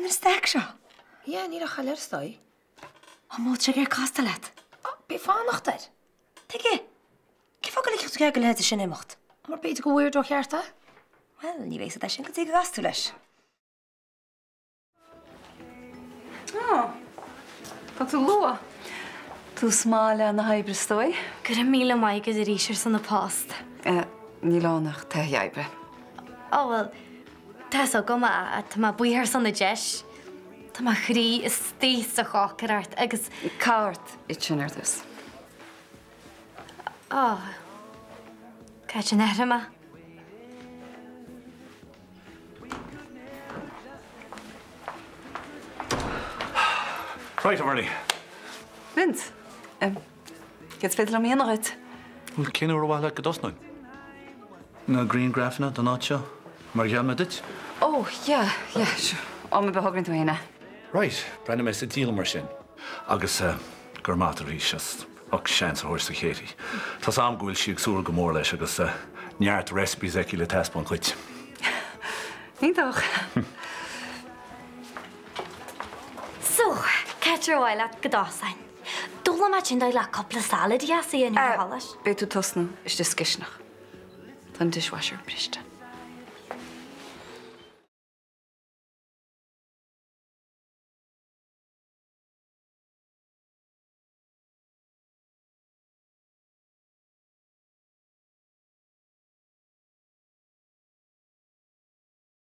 Breathnaigh ar an stack seo. Yeah, níl ach eile ar stoi. An bhfuil sé ag casta leat? Beidh fanacht air. Tuige? Cén fáth go ligfeadh tú cead do leithéid sin imeacht? Mar b'fhéidir go weirdo ceart é? Bhuel, ní bheidh a fhios agat é sin go dtí go gcas tú leis. Ó, tá tú luath. Tús maith le na hoibre is dóigh. Go raibh míle maith agat arís ar son an post. Níl ann ach taithí oibre. Ó bhuel, tá's agam ach tá mé buíoch ar son na deis. Tá mo chroí istigh sa chócaireacht agus. Caith ort iad sin ar dtús. Ó, cá háit a n-athróidh mé? Right, a Bhernie. Vince, céard is féidir liom a dhéanamh dhuit? Bhuel, cén uair ar mhaith leat go dtosnóinn? Na grianghrafanna don áit seo, mar a gheall mé duit? Oh, yeah, yeah, sure. Am ar bith a thograíonn tú féin é. Right, breathnóidh mé sa dialann mar sin. Agus go raibh maith agat arís as ucht seans a thabhairt do Katie. Tá's a'm go bhfuil sí ag súil go mór leis agus neart recipes aici le taispeáint dhuit. Iontach! So, cá háit ar mhaith leat go dtosóinn? D'fhoghlaim mé sin dóigh le cúpla salad dheas a dhéanamh ar sholas. Beidh tú ag tosnú istigh sa gcisteanach. Tá an dishwasher briste.